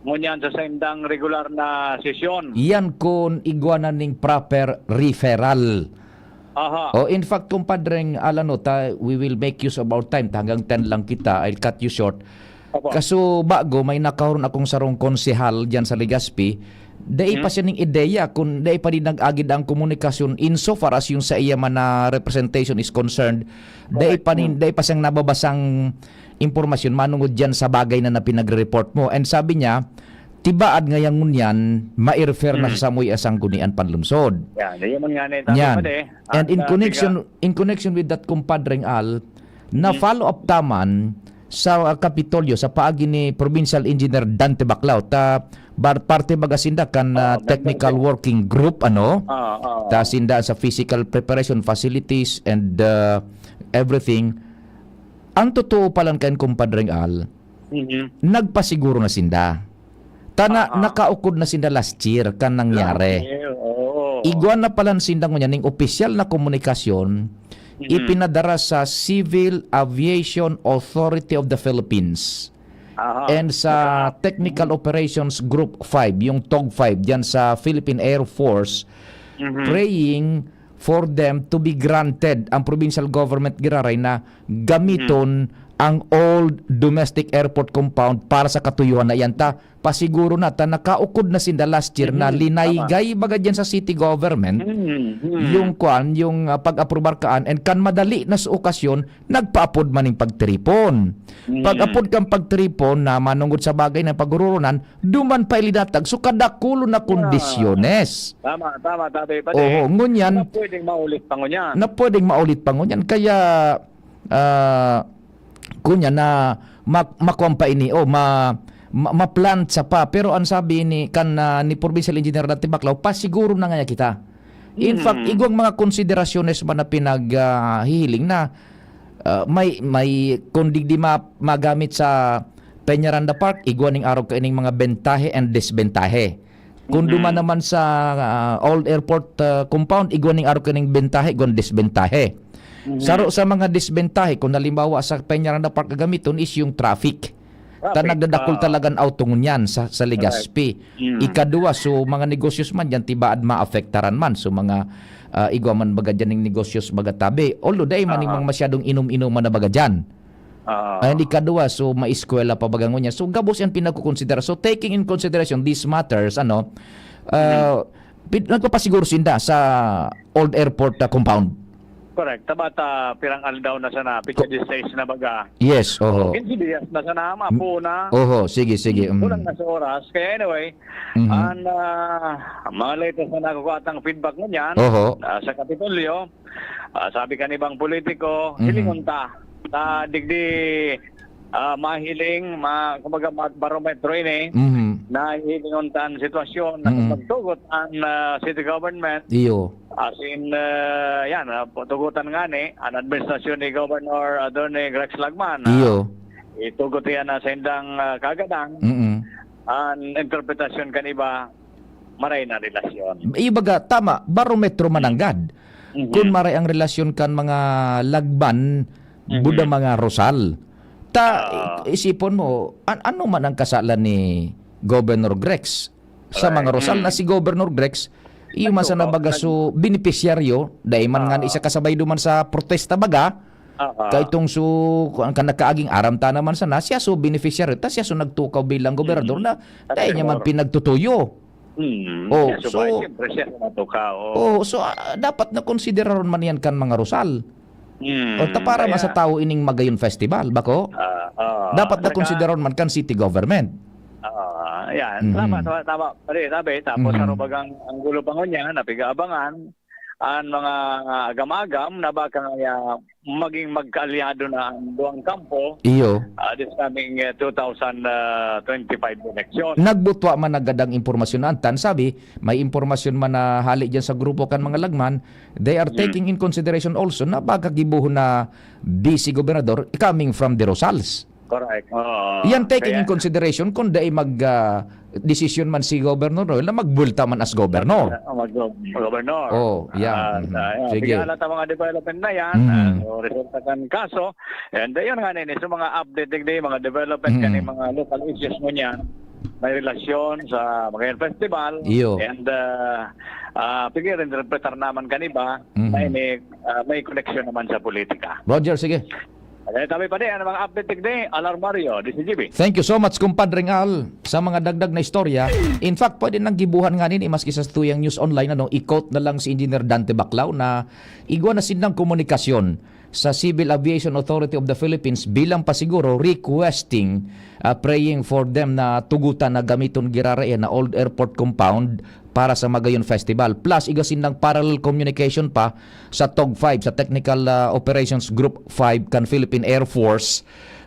ngunyan sa saindang regular na sesyon. Iyan kun igwa na ning proper referral. Aha. O, in fact, kumpadreng Alan, no, ta, we will make use of our time. Ta hanggang ten lang kita. I'll cut you short. Opo. Kaso bago, may nakaharong akong sarong konsehal diyan sa Legazpi. Dai pa Hmm. siya ning ideya kun dai pa din nag-agid ang komunikasyon insofar as yung sa iya man na representation is concerned. Dai Correct. pa nin, Hmm. dai pa siyang nababasang impormasyon manungod diyan sa bagay na, na pinagre-report mo. And sabi niya, tibaad ngaya ngunyan, mai-refer na Hmm. sa samoy a Sanggunian Panlungsod. Yan, yan man nga na itabi Yan. pa di. And At, in ah, connection, tiga- in connection with that, kumpadreng Al, na Mm. follow up ta man sa, ah, Kapitolyo, sa paagi ni Provincial Engineer Dante Baclao, ta bar-, parte baga sinda kan, ah, Oo, Dante. technical working group, ano? Oo, oo. Ta sinda sa physical preparation facilities and, ah, everything. Ang totoo pa lang kan, kumpadreng Al, Mhm. nagpasiguro na sinda. Ta na, Ah, ah. nakaukod na sinda last year kan nangyari. Last year, oo. Igwa na palan sinda ngunyan ning opisyal na komunikasyon Mhm. ipinadara sa Civil Aviation Authority of the Philippines Aha. and sa Naka- Technical Operations Group five, yung TOG five, diyan sa Philippine Air Force, Mhm. praying for them to be granted ang provincial government giraray na gamiton Mhm. ang old domestic airport compound para sa katuyuhan na iyan. Ta, pasiguro na ta, nakaukod na sinda last year na Mhm. linaygay Tama. baga diyan sa city government Mhm. Mhm. yung kwan, yung, ah, pag-aprobar kaan, and kan madali na sa okasyon, nagpaapod man ning pagtiripon. Mhm. Pag-apod kan pagtiripon na manungod sa bagay na paguroronan, duman pa ilinatag. So, kadakulo na Yeah. kondisyones. Tama, tama, Tatay Padi. Oho, ngunyan, Na pwedeng maulit pa ngunyan. na pwedeng maulit pa ngunyan. Kaya, ah, kunya na ma-, makuwan pa ini, o ma-, ma-, maplantsa pa. Pero ang sabi ni, kan, ah, ni Provincial Engineer Dante Baclao, pasiguro na ngaya kita. In fact, Hmm. igwang mga konsiderasyones man na pinag, ah, hihiling na, ah, may, may, kung digdi ma-, magamit sa Peñaranda Park, igwa ning arog kaining mga bentahe and desbentahe. Kung Mhm. duman naman sa, ah, Old Airport, ah, Compound, igwa ning arog kaining bentahe, igwa ning desbentahe. Mhm. Saro sa mga desbentahe, kung halimbawa sa Peñaranda Park gagamiton, is yung traffic. Ta Traffic, nagdadakul ah. talagang auto ngunyan sa, sa Legazpi. Correct. Mm. Ikaduwa, so mga negosyo man diyan, tibaad maapektaran man. So mga, ah, igwa man baga diyan ning negosyo baga tabi. Although, dai man ning Aha. mga masyadong inom-inom man na baga diyan. Ah. Ayan, ikaduwa, so, maeskwela pa baga ngunyan. So, gabos yan pinagkukonsidera. So, taking in consideration these matters, ano, ah, Mhm. pin-, nagpapasiguro sinda sa Old Airport, ah, Compound. Correct. Taba ta, pirang aldaw na sana, pitsa dieciséis na baga. Yes, oho. Quince dias na sana, mapo na. Oho, sige, sige, mm. Kulang na sa oras. Kaya anyway, Mhm. an, ah, mga latest na nakukuha tang feedback ngunyan, Oho. ah, sa Kapitolyo, ah, sabi kan ibang politiko, Mhm. hilingon ta. Ta digdi, ah, mahiling, ma-, kumbaga, ma-, barometro ini, Mhm. na hilingon ta an sitwasyon, na kung Mhm. magtugot an, ah, city government, Iyo. As in, ah, yan, ah, tugutan ngani, an administrasyon ni Governor Attorney Grex Lagman, ah, Iyo. itugot iyan na sa indang, ah, kagadan, Mm. an interpretasyon kan iba, maray na relasyon. Ibaga, tama, barometro mananggad. Mhm. Kun maray ang relasyon kan mga Lagman, Mhm. buda mga Rosal. Ta, Ah. i-, isipon mo, an-, ano man ang kasalan ni Governor Grex? Sa mga Right. Rosal na Mm. si Governor Grex, iyo man sa Nagtukaw, nabaga nag- so benepisyaryo, dahil man nga Ah. isa kasabay duman sa protesta baga, Ah, ah. kay itong so, kung ang kanakaaging aram ta naman sana, siya so benepisyaryo, ta siya so nagtukaw bilang gobernador Mm. na, Sa dahil niya man Trevor. pinagtutuyo. Mm. Oh, Siya so so, ba, siyempre siya so natukaw, oh. oh, so, ah, dapat na konsideraron man yan kan mga Rosal. Mm, O, ta para man sa kaya tao ining Magayon Festival, bako? Ah, ah. Dapat na Saka konsideron man kan city government. Ah, yan. Mhm. Tama, tama, tama. Pare, sabi, tapos Mhm. ano bagang anggulo pa ngunyan na pig-aabangan, an mga agam-agam na baka nga maging magkaalyado na ang duwang kampo, Iyo. ah, this coming, eh, two thousand twenty-five election. Nagbutwa man nagadang impormasyon na antan, sabi, may impormasyon man na hali dyan sa grupo kan mga Lagman, they are Mm. taking in consideration also na baka gibohon na vice gobernador coming from the Rosals. Correct. Oo. Yan taking Kaya in consideration kung dai mag, ah, desisyon man si Governor Royal na magbulta man as governor. Ah, mag-, mag-, governor. Oh, yeah. Ah, Mhm. ah, Sige. Bigyan lang ta mga development na yan. Mhm. Ah, so, resulta kan kaso. And, uh, yun nga, nini, so mga update digdi, mga development Mhm. kani mga local issues mo niyan, may relasyon sa Magayon Festival. Iyo. And, uh, uh, pigil interpretar naman kaniba, Mhm. na ini, uh, may koneksyon naman sa politika. Roger, sige. Okay, tabi pa din, ang mga update digdi, Alarmario, D C G B. Thank you so much, Kumpadre Al, sa mga dagdag na istorya. In fact, pwede nang gibuhan nga nini, maski sa tuyang news online, ano, i-quote na lang si Engineer Dante Baclao na igwa na sindang komunikasyon sa Civil Aviation Authority of the Philippines bilang pasiguro, requesting, ah, praying for them na tugutan na gamiton giraray na old airport compound para sa Magayon Festival. Plus, igwa sindang parallel communication pa sa TOG five, sa Technical, ah, Operations Group five kan Philippine Air Force,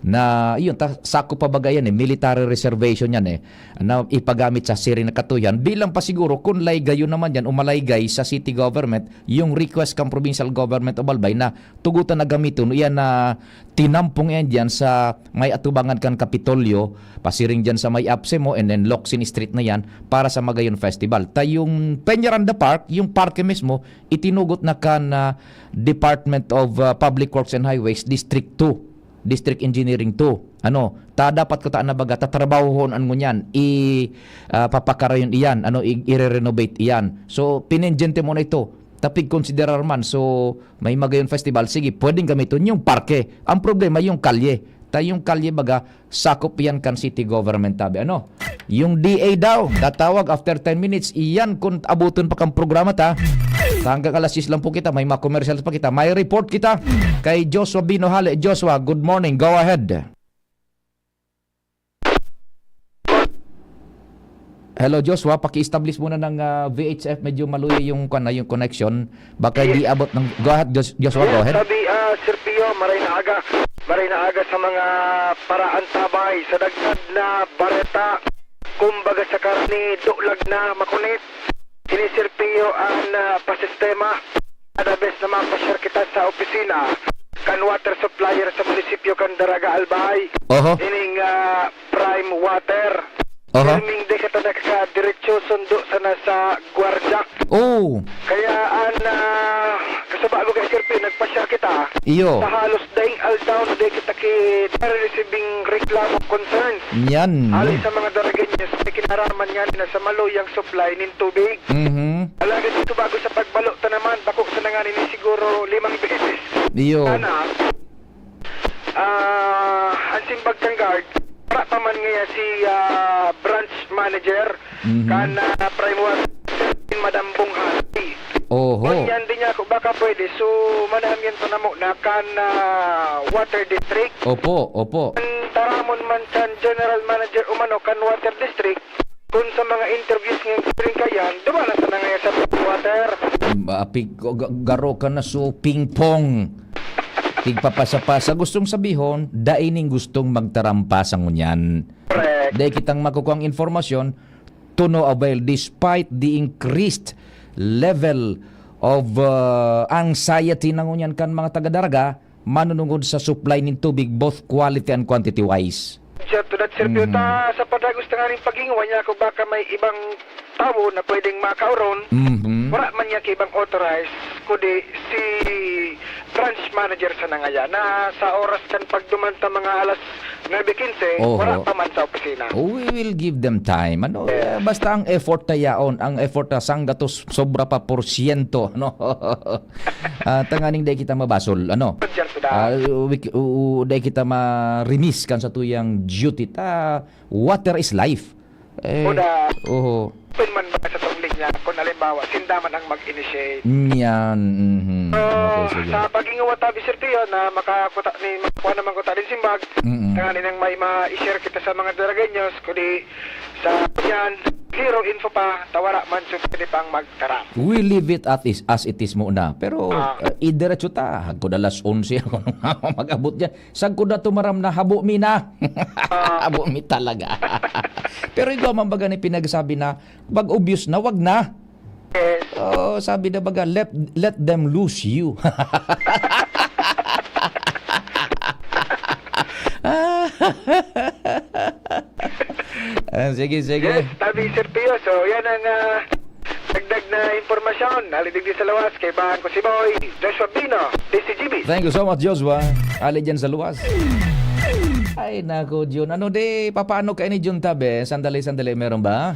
na, yun, ta-, sakop pa baga yan eh, military reservation yan eh, na ipagamit sa siring na katuyan. Bilang pasiguro, kung laygayon naman yan, o malaygay sa city government, yung request kan provincial government of Albay na tugutan na gamiton, iyan na tinampong yan dyan sa may atubangan kan Kapitolyo, pasiring dyan sa may APSEMO, and then Locsin Street na yan para sa Magayon Festival. Ta yung Peñaranda Park, yung parke mismo, itinugot na kan, ah, Department of, ah, Public Works and Highways, District two, District Engineering two. Ano, ta dapat ko ta na baga, tatrabahohon an ngunyan, i, ah, papakarayon iyan, ano, i, i-renovate iyan. So, pinendyente mo na ito. Tapig konsiderar man. So, may Magayon Festival, sige, pwedeng gamiton yung parke. Ang problema, yung kalye. Ta yung kalye, baga, sakop yan kan city government, tabi. Ano? Yung D A daw, tatawag after ten minutes. Iyan kung abuton pa kang programa ta. Hanggang alas siyes lang po kita, may mga commercials pa kita. May report kita kay Joshua Bino Hale. Joshua, good morning. Go ahead. Hello, Joshua. Paki-establish muna ng, ah, V H F. Medyo maluya yung, kwan na, yung connection. Baka Yes. di abot ng, go ahead, Jos-, Joshua, go Yes, ahead. Sabi, ah, Sir Pio, maray na aga. Maray na aga sa mga paraantabay. Sa dagdag na bareta, kumbaga sa karne, dulag na, makunit. Ini, Sir Pio, ang, ah, pasistema. Kada bes na mapashare kita sa opisina kan water supplier sa munisipyo kan Daraga, Albay. Oho. Ining, ah, Prime Water. Oho. Pirming di kita nakakadiretso, sundo sana sa gwardiya. Oh. Kaya an, ah, kasubago kay Sir P, nagpasyar kita. Iyo. Sa halos daing aldaw na di kita ki-, nare-receiving reklamo, concerns. Yan. Hali sa mga Daragueños, may kinaraman nga nila sa maluyang supply nin tubig. Mhm. Alagad ito bago sa pagbalo ta naman, bako sa nanganin siguro limang beses. Iyo. Sana, ah, ang simbag kang guard, para pa man ngaya si, ah, branch manager, Mhm. kan, ah, Prime Water, si Madam Bonghati. Oho. Ngunyan, di niya ako, baka pwede, So, manamian pa namo na kan, ah, water district. Opo, opo. Kan taramon man kan general manager umano kan water district, kung sa mga interviews nga history kayan, duman na sana ngayon sa water. Mm, ah, pig-, ga-, garo ka na so ping-pong. Tigpapasa-pasa. Gustong sabihon, dai ning gustong magtarampa sa ngunyan. Correct. Dai kitang makukuha ang informasyon, to no avail despite the increased level of, uh, anxiety na ngunyan kan mga taga-Daraga, manunungod sa supply nin tubig, both quality and quantity wise. Sir, to that, Sir Pio, Mhm. ta sa padagos tanganing paghinguha niya, kung baka may ibang tawo na pwedeng makaoron, Mhm. wala man niya kaibang authorized, kundi si branch manager sa nangaya, na sa oras kan pagduman ta mga alas nuebe quince, Oho. wala pa man sa opisina. Oh, we will give them time. Ano, Yes. eh, basta ang effort na yaon, ang effort na sanggatos sobra pa porsyento, ano? Ah, tanganing dai kita mabasol, ano? Sir, to that. Ah, we, u-, u-, dai kita ma-remiss kan sa tuyang duty. Ta, water is life. Eh, Kuda, oho. open man ba sa tong linya kung halimbawa, sinda man ang mag-initiate? Yan, mhm. So, Okay, sige. sa paghinguha tabi, Sir Pio, na makakuta ni, makakuha naman kuta din simbag, Mm-mm. tanganing may ma-share kita sa mga Daragueños, kundi sa yan, zero info pa, tawara man, so pwede pang magtaram. We leave it at is, as it is muna. Pero, Ah. uh, idiretso ta. Hagkod alas onse ako nung ako mag-abot dyan. Sagkod na tumaram na, habo mi na. Ah. Habo mi talaga. Pero igwa man baga ni pinagsabi na, "Pag obvious na, wag na." Yes. Oh, sabi na baga, "Let, let them lose you." Ah, sige, sige. Yes, tabi, Sir Pio. So, yan ang, ah, dagdag na impormasyon. Hali digdi sa lawas, kaibahan ko si Boy Joshua Bino, D C G B. Thank you so much, Joshua. Ali dyan sa luwas. Ay, nako, Jun. Ano di, papaano ka ini, Jun, tabi? Sandali, sandali, meron ba?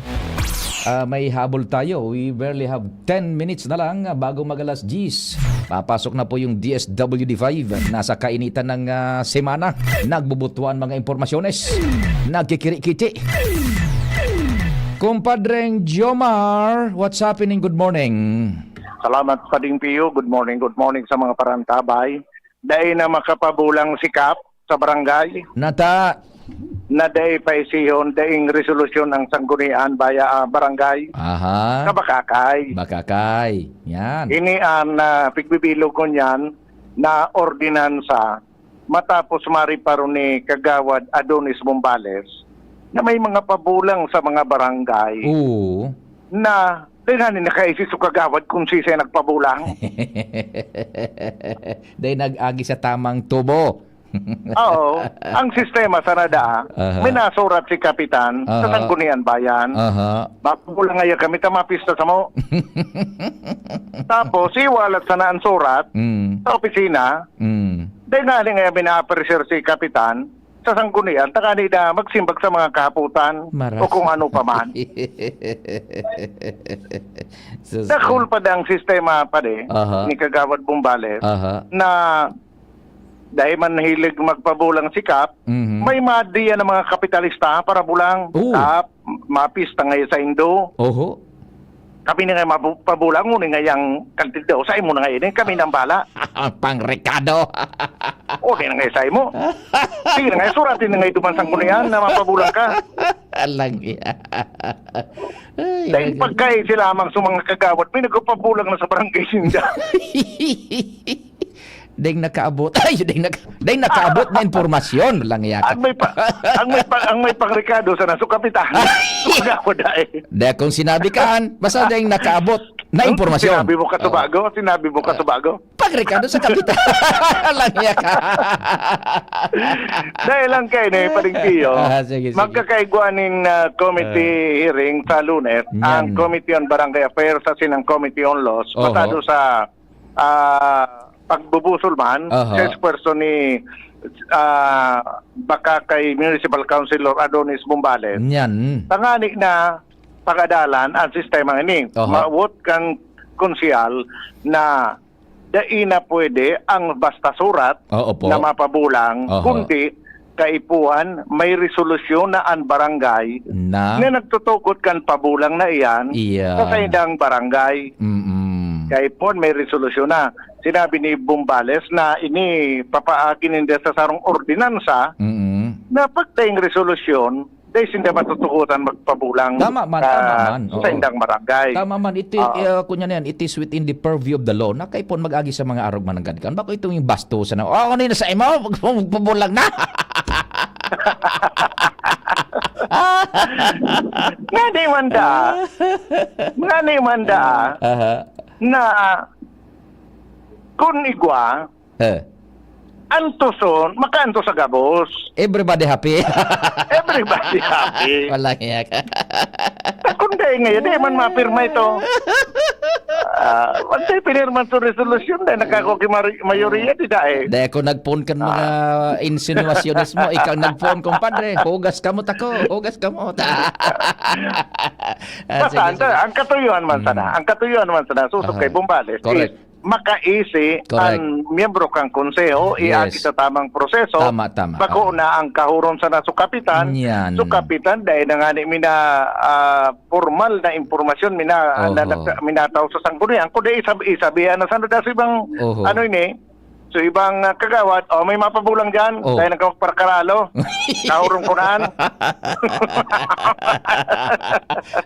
Ah, may habol tayo. We barely have ten minutes na lang bago mag-alas diyes. Papasok na po yung D S W D five. Nasa kainitan ng, ah, semana. Nagbubutuan mga impormasyones. Nagkikirikiti. Kumpadreng Jomar, what's happening? Good morning. Salamat, Pading Pio. Good morning, good morning sa mga parantabay. Dai na makapabulang si Kap sa barangay. Nata. Na dai paisihon, daing resolusyon ang sanggunian baya, ah, barangay. Aha. Kabakakay. Bakakay. Yan. Ini an, ah, pigbibilog ko niyan na ordinansa matapos mariparo ni Kagawad Adonis Bombales na may mga pabulang sa mga barangay Oo. na dai na nakaisip sa kagawad kung sisay nagpabulang. Dai nag-agi sa tamang tubo. Oo. Ang sistema sana daa, Aha. may nasurat si Kapitan sa Aha. Sanggunian Bayan. Aha. Mapabulang ngaya kami ta mapista samo. Tapos, iwalat sana ang surat Mm. sa opisina. Mm. Dai na ngaya minaapir, sir, si Kapitan sa Sanggunian, ta kani na magsimbag sa mga kahapotan Maras. o kung ano pa man. Sus, Dakul pa ang sistema, pare, Aha. ni Kagawad Bombales, Aha. na dahil man hilig magpabulang si Kap, Mhm. may madiya na mga kapitalista para bulang. Oo. Kap, mapista ngayon sa Indo. Oho. Kami na nga mabu-, pabulang, ngunit nga yang kantidad, sa imo na nga ini, kami nang bala. Ang pangrekado. O, di na nga sa imo. Sige na nga, suratin na nga ito man sa kunian na mapabulang ka. Alang iya. Ay, Dahil ay, pagkain sila lamang sa mga kagawad, may nagpapabulang na sa barangay sinda. Deng nakaabot. Ay, deng nak-, deng nakaabot na impormasyon. Lang yaka. Ang may pa-, ang may pa-, ang may pangrekado sa naso, kapitan. Kagawad ay. Dahil kung sinabi ka, basta deng nakaabot na Ang impormasyon. Sinabi mo, katubago, Oh. sinabi mo, katubago. Pagrekado sa kapitan. Lang yaka. Dahil lang kayo na yung paligpiyo, Ah, sige, sige. magkakaigwa nin, ah, committee Ah. hearing sa Lunes, Yan. ang Committee on Barangay Affairs sa sinang Committee on Laws, Oho. basado sa, ah, pagbubusol man, Oho. spokesperson ni, ah, Bacacay Municipal Councilor Adonis Bombales. Yan. Tangani na pagadalan ang sistema ini. Oho. Mawot kang konsyal na dai na pwede ang basta surat Oo po. na mapabulang, Oho. kundi kaipuhan may resolusyon na ang barangay Na? na nagtutukod kan pabulang na iyan Iyan. sa saindang barangay. Mm-mm. Kaipuhan may resolusyon na. sinabi ni Bombales na ini papaagi ninda sa sarong ordinansa Mm. na pagdaing resolusyon, dai sinda matutukotan magpabulang, Tama man, tama ah, man, sa oo. indang barangay. Tama man, iti, Oo. eh, kunya na yan, it is within the purview of the law na kaipon mag-agi sa mga arog mananggad kan. Bako itong yung basto sa na, "Oh, ano yun sa imo? Magpabulang na!" Nga di man da. Nga di man da. Aha. Na kun igwa, Eh. antoson, makaantos sa gabos. Everybody happy. Everybody happy. Walang hiya ka. Kung dahil ngayon, di man mapirma ito. Ah, wag tayo pinirman sa resolusyon dahil nagkakukimari-, mayoriya, di dahil. Dahil ako nagpoon kan mga Ah. insinuasyones mo, ikaw nagpoon, kumpadre. Hugas kamot ako, hugas kamot. Ah, Basta, sige, ang, sige. ang katuyuan man sana, Mm. ang katuyuan man sana, susog Aha. kay Bombales, Correct. is makaisi Correct. ang miyembro kang konseho, iagi Yes. sa tamang proseso. Tama, tama. Bako Oo. na ang kahuron sana sa kapitan. Yan. Sa kapitan, dahil na nga ni mina, ah, formal na impormasyon, mina, Oho. na, na, minataw sa sanggunian. Kundi isab-, isabihan na sana dahil sa ibang, Oho. ano ini, so ibang, ah, kagawad, "Oh, may mapabulang dyan, Oh. dahil nagkakaparakaralo." Kahuron ko naan.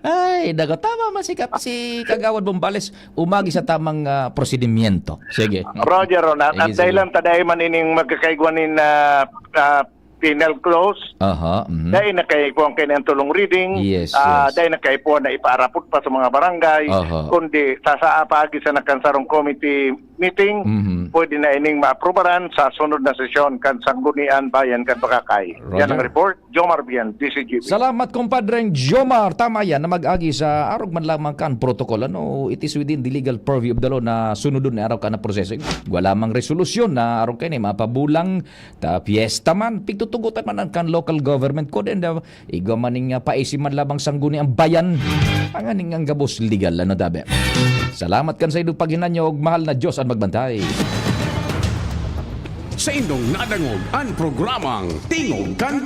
Ay, nako, tama man si Kap-, si Kagawad Bombales. Umagi sa tamang, ah, prosedimyento. Sige. Roger, Ron, at, Sige, at dahil sige. lang ta dahil man ining magkakaigwa nin, ah, ah, penal clause, Aha, mhm. dahil nakaipuan kayo ng tulong reading, Yes, ah, yes. dahil nakaipuan na ipaarapot pa sa mga barangay, Aha. kundi sa, sa apagi sa nakansarong committee meeting, Mhm. pwede na ining maaprubaran sa sunod na sesyon kan Sanggunian Bayan kan Boracay. Yan ang Roger. report. Jomar Bian, D C G B. Salamat, Compadreng Jomar. Tama yan na mag-agi sa arog man lamang kan protocol. Ano, it is within the legal purview of the law na sunodon na araw ka na proseso. Wala mang resolusyon na arog kayo na mapabulang ta fiesta man. Pigtutugotan man ang kan local government code and, uh, igwa man ning, uh, paisi man lamang sangguni ang bayan. Ang aning ang gabos legal, ano, dabe. Salamat kan sa idong paghinanyog, mahal na Diyos ang magbantay. Sa indong nadangog ang programang Tingog kan